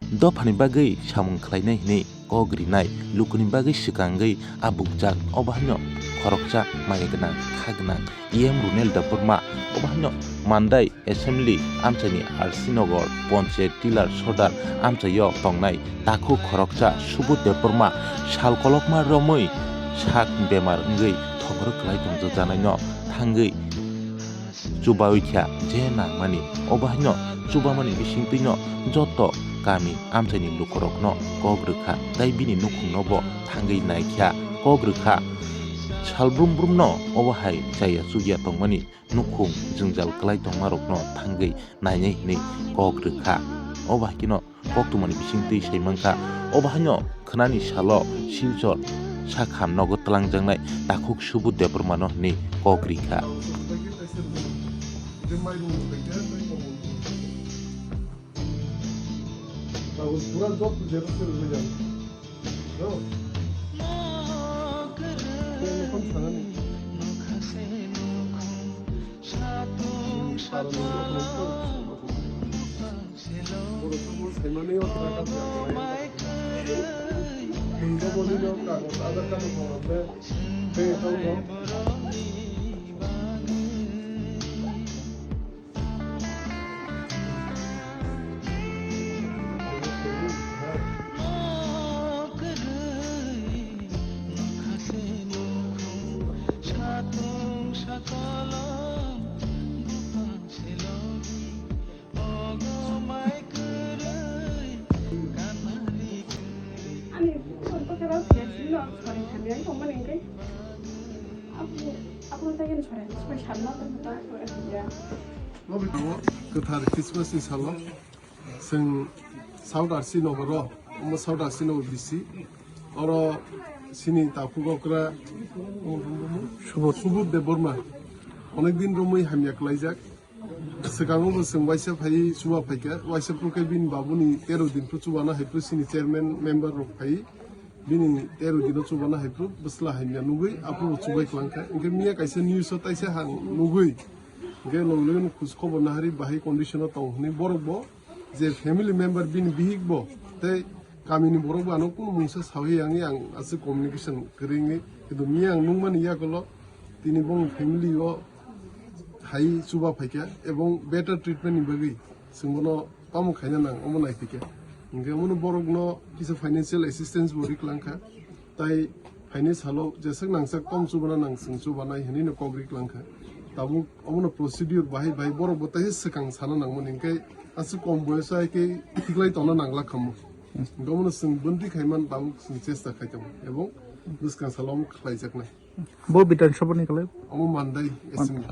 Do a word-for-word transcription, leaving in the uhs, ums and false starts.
Dophani bagwi samung khlainai hwnwi kok rinai lukuni bagwi swkangwi abukjak, obo haino khoroksa maya gwnang, kha gwnang E M Runel Debbarma, obo haino Mandai Assembly amchaini R C Nagar Panchayat Tilar Sodar amchaio tongnai takhuk khoroksa Subodh Debbarma sal kolokma romwi sak bemar wngwi thogorok kwlai tongjakjanaino thangwi chubawi kha je nangmani. Obo haino chubamani bisingtwino joto kami amchaini lukurokno kok rwkha, tei bini nukhungnobo thangwi naikha, kok rwkha. Sal brum brumno obo hai chaya chukya tongmani nukhung jwngjal kwlai tongmarokno thangwi nainai hwnwi kok rwkha. Obo hai kheno koktwmani bisingtwi sai mankha. Obo haino khwnani salo Silchar sakha nogo twlangjaknai takhuk Subodh Debbarmano hwnwi kok rikha. Ani phone to khe rw khe sini no sori thani ang tongmani hwnkhe. Apo, apo ta yen sori, sori sanma to ta sori ya. Kwthar Christmas ni salo chwng South R C Nagar o, omo South R C Nagar B C, oro sini takhuk okra Subodh, Subodh Debbarma onek din romwi hamya kwlaijak. Swkango bo chwng waisa phai chuba phaikha, waisa phuru khe bini babuni tero din phuru chubana hai phuru sini chairman member rok phai bini tero dino chubana hai phuru bwsla hamya nugwi aphuru bo chubai kwlangkha. Hinkhe miya kaisa news o taisa hang nugwi, hinkhe logi logi no khus khobor nahari bahai condition o tong hwnwi borok bo je family member bini bihik bo tei kamini borok bo ano kunu mungsa sawi yangwi ang aswk communication kwrwi wngwi, kintu miya ang nukmani yagulo tini bongni family o hai chuba phaikha ebong better treatment ni bagwi chwng bono tamo khaina nang omo naiphikha. Hinkhe omono borokno kisa financial assistance bo riklangkha. Tai phaini salo jeswk nangsak tom chubana nang chwng chubanai hwnwi no kok riklangkha. Tabuk omono procedure bahai bahai borok bo taisa swkang sana nangmani hinkhe aswk kom boyoso hai khe thiklai tongna nangla khamu. Hinkhe omono chwng bwntwi khaiman tabuk chwng chesta khai tongo ebong bwskang salo omo khlaijaknai. Bo Bidhan Sabha ni kwlai? Omo Mandai Assembly.